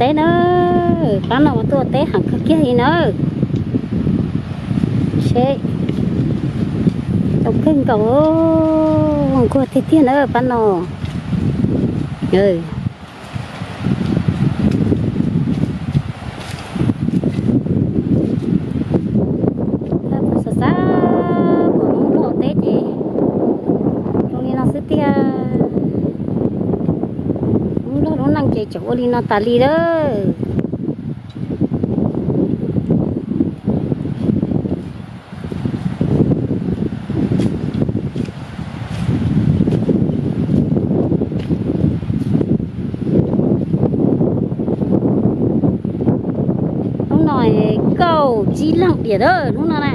Teb na, pab no tuaj teb heev kawg kiag li na. Seb, zoo kawg nkaus, nquag tiag tiag na pab no. Xav xav pom lub loj teb ces zoo li no xwb tiag. Lub loj lub neej ces tseem ua li no tas li lawm. Lub no kaum tsib leeg diam lawm lub no na.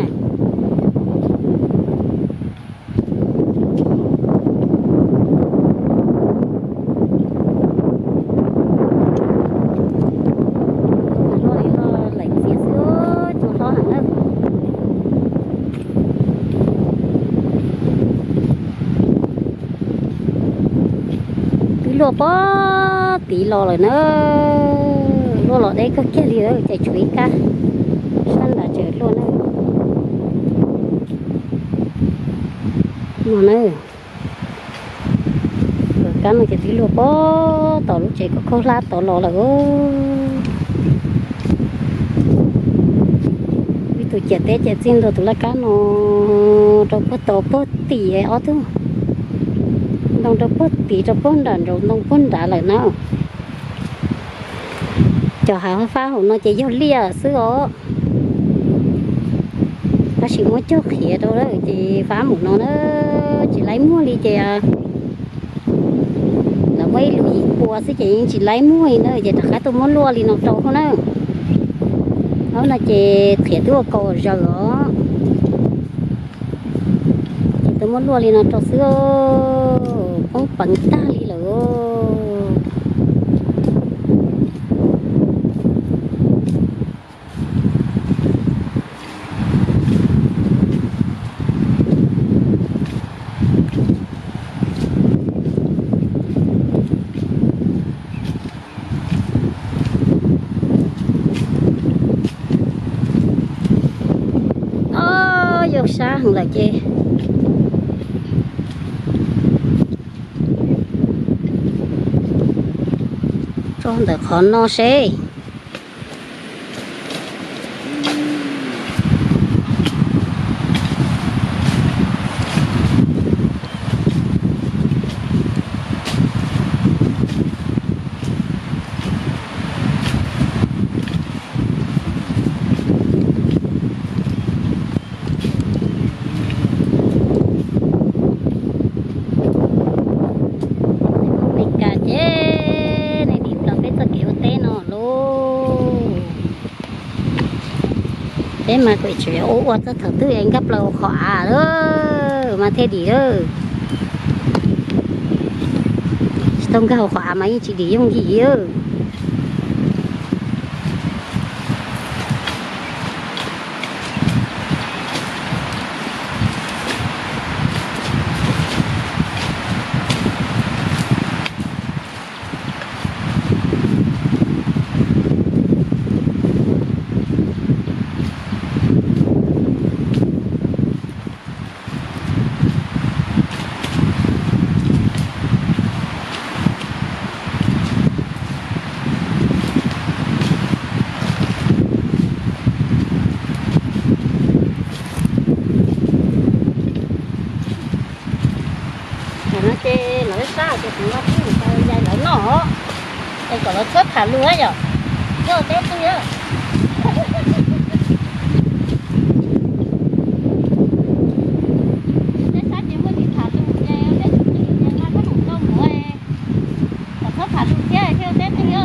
Luaj li no lawm txiav xwb, cua hlob heev na. Twb luaj pob tid los lawm na, luaj los deb kawg kiag li lawm ces tshuav ib kab sab nrad tseem luaj na. No na, kab no ces twb luaj pob tom lub tsev khaub khaub hlab tod los lawm. Ib tug ciam teb ces txij ntua tus laj kab no rau puag tod puag tim ob tug ntoo rau puag tid rau puag nram nraum ntoo puag nrad lawm na. Cov hav fab hauv no ces yog liaj xwb os. Tab sis muab cog qhiav rau lawm ces fab mus no na, tsis laib muag li ces lawv muaj ib lus yim pua xwb ces yeej tsis laib muag li na ces rov qab tuaj muab luaj li no rau na. Ob no ces qhiav twb ua kaus zaws os. Ces tuaj muab luaj li no rau xwb, poob peev tag li lawm. Ob, yau sab heev lawm ces tso ntawm qhov no seb. Meskas ces nej dim plaws peb txoj kev ua teb no lauj. Peb mas kuj tseem ua ua txog thaum twg es nkag plaws hauv qhov av lawm mas thiaj dim lawm. Tsis tau nkag hauv qhov av mas yeej tsis dim yooj yim. Tam no ces lawv sab ces kuv nqa peb mus rau yawg lawv noj, es kom lawv txhob tham lus yom. Yog teb twg. Peb sab ces muaj nim tham lus ces peb tus twg ces nqa koj mus rau mus, kom txhob tham lus thiab thiaj teb twg.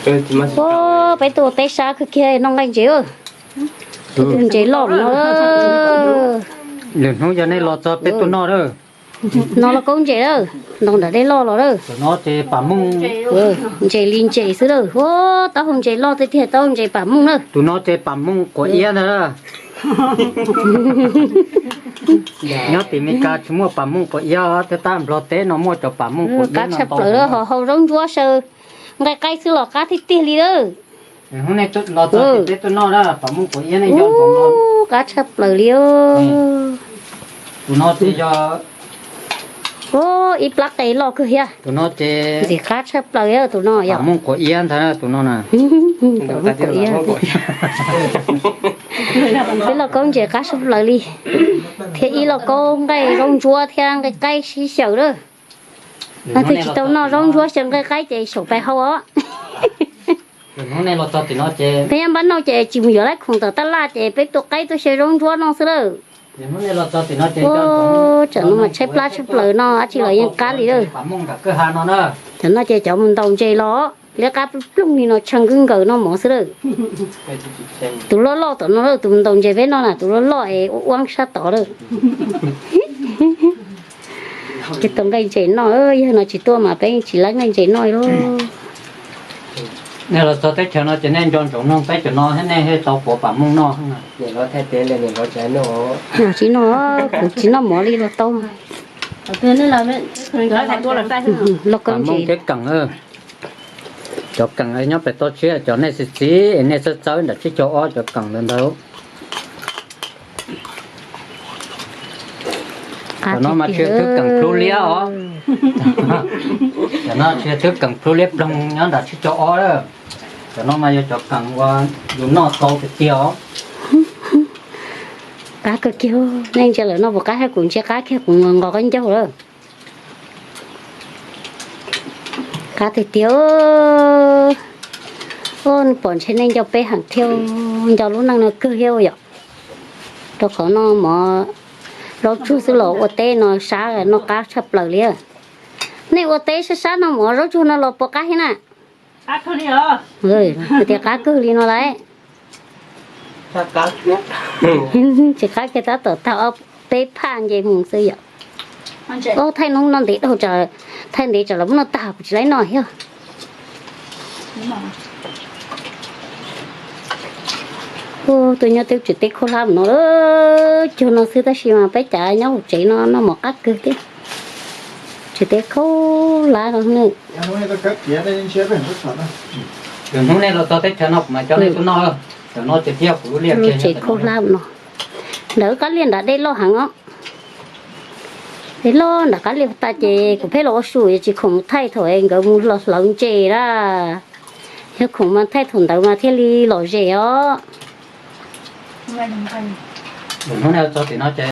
Peb tuaj ua teb sab kawg kiag noj nqaij ntses. Tus ntses loj no. Lwm hnub yog nej los txog peb tuaj noj lawm. No los kaub ntses lawm, ntaus nram dej loj los lawm. Tus no ces pam mooj. Ntses li ntses xwb lawm. Ua, taub hau ntses loj tiag tiag, taub hau ntses pam mooj lawm. Tus no ces pam mooj quav iab ntag. Nyob tim Meskas tsis muaj pam mooj quav iab, thiab tab Nplog teb no muaj cov pam mooj quav iab. Qab tshaj plaws lawm, ho hau zaub ntsuab xyaw nqaij qaib xwb los qab tiag tiag li lawm. Hnub nej los txog ces peb tuaj noj pam mooj quav iab nej nco ntsoov. Qab tshaj plaws li. Tus no ces yog, ib plab qe loj kawg thiab. Tus no ces ntxim qab tshaj plaws tus no yog pam mooj quav iab ntag tus no na. Peb lauj kaub ntses qab tshaj plaws li, thiab ib lauj kaub nqaij zaub ntsuab thiab nqaij qaib sib xyaw lawm. Leej twg tsis tau noj zaub ntsuab xyaw nqaij qaib ces xyaum pais hau os. Peb nyob npab noj ces tsis mus yuav lawv khoom tom taj laj ces peb tua qaib tuaj xyaw zaub ntsuab noj xwb lawm. Ua, tsam no mas tshaib plab tshaj plaws no dab tsi los yeej qab li lawm. Tam no ces cov mus ntaus ntses los liab qab ploog li no tshee nkaws nkaws noj mov xwb lawm. Tus loj loj tom no lawm, tus mus ntaus ntses peb no na, tus loj loj es ua ua sab tod lawm. Ces tua nqaij ntses noj, yawg no tsis tuaj mas peb tsis laib nqaij ntses noj li lauj. Nej los txog teb chaws no ces nej nco ntsoov noog peb cov no thiab nej thiaj tau quav pam mooj noj. Tsis noj, kuv tsis noj mov li los tau. Lauj kaub ntses, keem, cov keem nyob pem toj siab, cov nej txiv txiv es nej txawb txawb nram tsib caug ob cov keem ntawd ntag. Cov no mas tsis yog thwb keem plhu liab os. Cov no tsis yog thwb keem plhu liab ploog nyob nram tsib caug ob lawm. Cov no mas yog cov keem uas yus noj tau tiag tiag os. Qab kawg kiag, nej ntsia lawm no puas qab thiab, kuv ntsia qab kiag kuv nqos nqos qaib ncaug lawm. Qab tiag tiag. Ua, pom ntshe nej nco peb heev thiab, nco lub neej no kawg thiab yom. Rau qhov no mov zaub tsuag xwb los ua teb no sab noj qab tshaj plaws li. Nej ua teb sab sab no mov zaub tsuag no los puas qab thiab na? Tias qab kawg li no lauj. Tsis qab kiag, tab tom tag ob peb phaj nce mus xwb yom. Ub, thaij noob no ntev dhau, thaij ntev tsam lawv muab noj tag kuv tsis laib noj thiab. Ub, tuaj nyob twb tseem teb khaub hlab no, cuag no xwb tab sis mas peb cav nyob hauv tsev no noj mov qab kawg thiab. Tseem teb khaub hlab no ne. Hnub nej los txog teb chaws no kuv mam coj nej tuaj noj. Tam no ces thiaj kuv lub liaj tsev khaub hlab no. Ntawm qab liaj nram dej loj heev os. Dej loj nram qab liaj tas ces kuv pheej los ua su, tsis khoom mus thaij thaum nkawd mus los hlawv ntses lawm. Yog khoom mas thaij thaum ntawd mas thiaj li lom zem os. Hnub nej los txog tim no ces